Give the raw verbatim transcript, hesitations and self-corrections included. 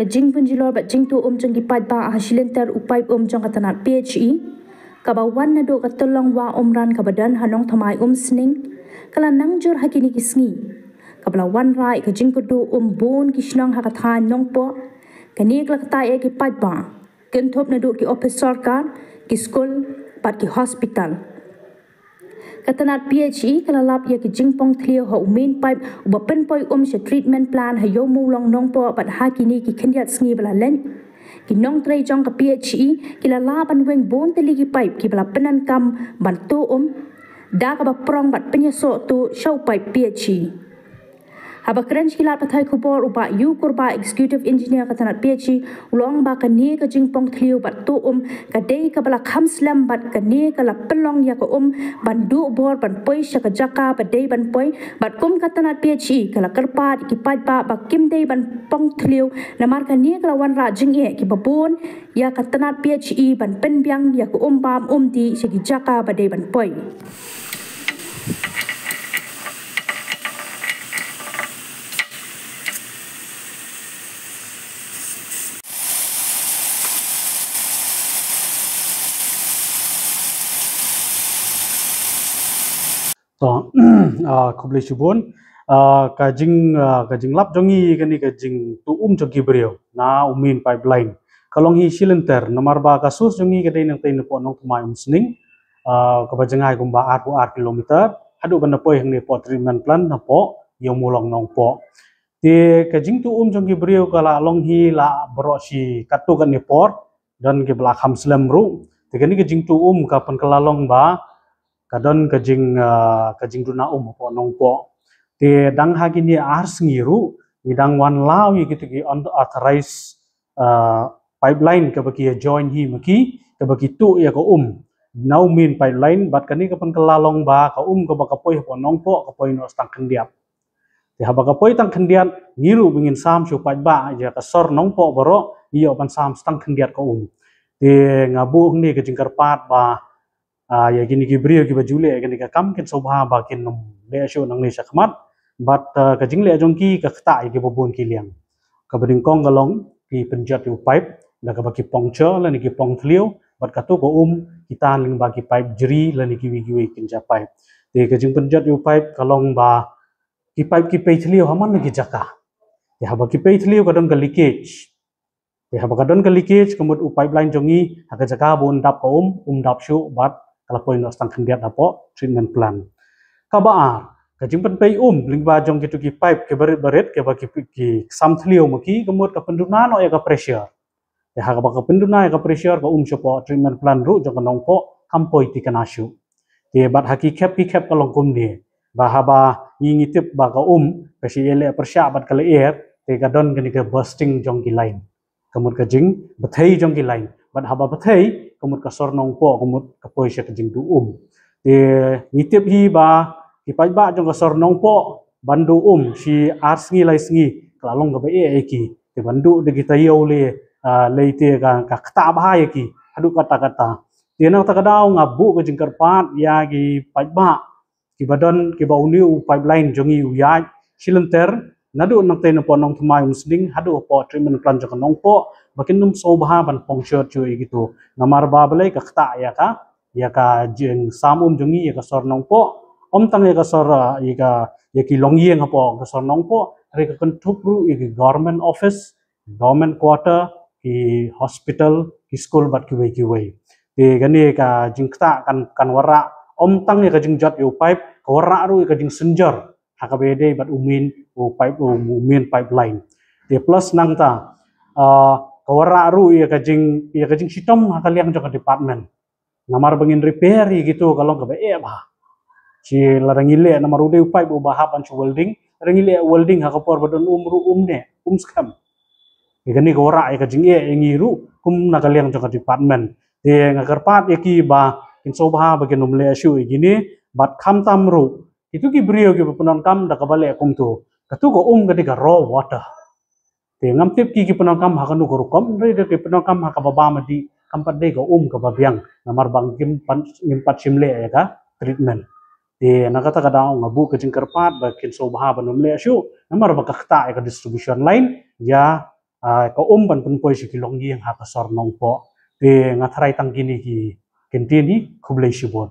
Jingpynjulor bad jingtuh um jong ki paidbah ha shilynter u paip um jong ka tnat P H E, kaba wan naduh ka Tyllong Wah Umran kaba don ha Nongthymmai Umsning, ka la nang jur ha kine ki sngi, kaba la wanrah ïa ka jingkyrduh um bun ki shnong ha ka thaiñ Nongpoh. Kane ka la ktah ïa ki paidbah, kynthup naduh ki ophis sorkar, ki skul bad ki hospital. Ka tnat P H E ka la lap ïa ki jingpong thliew ha u main pipe uba pynpoi um sha treatment plant ha Ïewmawlong Nongpoh bad ha kine ki khyndiat sngi ba la leit, ki nongtrei jong ka P H E ki la lah ban weng bun tylli ki pipe kiba la pyndonkam ban tuh um, da kaba prong bad pynïasoh tuh sha u pipe P H E. Haba kren sha ki lad pathai khubor, u Bah U Kurbah, Executive Engineer ka tnat P H E, u la ong ba kane ka jingpong thliew bad tuh um ka dei kaba la kham slem bad kane ka la pynlong ïa ka um ban duh bor ban poi sha ka jaka ba dei ban poi, bad kum ka tnat P H E ka la kyrpad ïa ki paidbah ba kim dei ban pong thliew, namar kane ka la wanrah jingeh kiba bun ïa ka tnat P H E ban pynbiang ïa ka um bam um dih sha ki jaka ba dei ban poi. To, ah, khublei shibun. Ah, ka jing, ah, ka jinglap jong ngi kane ka jingtuh um jong ki briew na u main pipeline ka long hi shilynter, namar ba ka source jong ngi ka dei nangtei napoh Nongthymmai Umsning, ah, kaba jngai kumba arphew ar kilometer, haduh ban da poi hangne hapoh treatment plant hapoh Ïewmawlong Nongpoh. Te ka jingtuh um jong ki briew ka la long hi la baroh shi katto katne por, don kiba la kham slem ruh. Te kane ka jingtuh um ka pynkylla long ba ka don ka jing, ah, ka jingduna um hapoh Nongpoh. Te dang ha kine ar sngi ruh ngi dang wan law ïa kito ki unauthorized, ah, pipeline kaba ki ïa join hi ma ki, kaba ki tuh ïa ka um na u main pipeline, bad kane ka pynkylla long ba ka um kaba ka poi hapoh Nongpoh ka poi noh tang khyndiat. Te haba ka poi tang khyndiat, ngi ruh ba ngin sam sha u paidbah ïa ka sor Nongpoh baroh, ngi ïoh ban sam tang khyndiat ka um. Te nga buh hangne ka jingkyrpad ba, ah, ïa kine ki briew kiba ju leh ïa kane ka kam kin sngewbha ba kin nym leh shuh nangne sha khmat. Bad, ah, ka jingleh jong ki ka ktah ïa kiba bun ki liang. Kaba nyngkong ka long ki pynjot ïa u pipe da kaba ki pong thliew lane ki pong thliew, bad kato ka um ki tan lyngba ki pipe jri lane kiwei kiwei ki kynja pipe. Te ka jingpynjot ïa u pipe ka long ba ki pipe ki pei thliew ha man la ki jaka. Te haba ki pei thliew ka don ka leakage. Te haba ka don ka leakage, ka mut u pipeline jong ngi ha ka jaka ba un dap ka um, um dap shuh bad ka la poi noh tang khyndiat hapoh treatment plant. Kaba ar, ka jingpynpei um lyngba jong kito ki pipe kiba rit ba rit kiba ki, ki sam thliew ma ki, ka mut ka pynduna noh ïa ka pressure. Te haba ka pynduna ïa ka pressure, ka um shapoh treatment plant ruh jong ka Nongpoh kam poi thikna shuh. Te bad ha ki khep ki khep ka long kumne, ba haba ngi, ngi tip ba ka um ka shu ïaleh pyrshah bad ka lyer, te ka don kane ka bursting jong ki line, ka mut ka jingbthei jong ki line. Bad haba bthei, ka mut ka sor Nongpoh ka mut ka poi sha ka jingduh um. Te ngi tip hi ba ki paidbah jong ka sor Nongpoh ban duh um shi ar sngi lai sngi ka la long kaba eh ïa ki. Te ban duh da ki taïew lei, ah, lei te ka, ka ktah bha ïa ki haduh katta katta. Te na kata ka daw nga buh ka jingkyrpad ïa ki paidbah kiba don, kiba une u pipeline jong ngi u ïaid shilynter naduh nangtei napoh Nongthymmai Umsning haduh hapoh treatment plant jong ka Nongpoh, ba kin nym sngewbha ban pong shot shuh ïa kito. Namar ba balei, ka ktah ïa ka, ïa ka jingsam um jong ngi ïa ka sor Nongpoh. Ym tang ïa ka sor, ah, ïa ka, ïa ki longïing hapoh ka sor Nongpoh, hynrei ka kynthup ruh ïa ki government office, government quarter, ki hospital, ki skul bad kiwei kiwei. Te kane ka jingktah kan, kan wanrah ym tang ïa ka jingjot ïa u pipe, ka wanrah ruh ïa ka jingsynjor ha kaba ïadei bad u main, u pipe, u main pipeline. Te plus nangta, ah, ka wanrah ruh ïa ka jing, ïa ka jingshitom ha ka liang jong ka department. Namar ba ngin repair ïa kito ka long kaba eh bha. Shi lada ngi leh, namar u dei u pipe uba hap ban shu welding, lada ngi leh welding ha ka por ba don um ruh um neh, um skhem. Ïa kane ka wanrah ïa ka jingeh ïa ngi ruh kum na ka liang jong ka department. Te nga kyrpad ïa ki ba kin sngewbha ba kin nym leh shuh ïa kine, bad khamtam ruh kito ki briew kiba pyndonkam da kaba leh kumto, kato ka um ka dei ka raw water. Te ngam tip ki, ki pyndonkam ha kano ka rukom, hynrei da ki pyndonkam ha kaba bam dih, kam pat dei ka um kaba biang, namar ba ngim pat, ngim pat shim leh ïa ka treatment. Te na kata ka daw nga buh ka jingkyrpad ba kin sngewbha ban nym leh shuh, namar ba ka ktah ïa ka distribution line ïa ah, ka um ban pynpoi sha ki longïing ha ka sor Nongpoh. Te nga tharai tang kine ki kyntien hi, khublei shibun.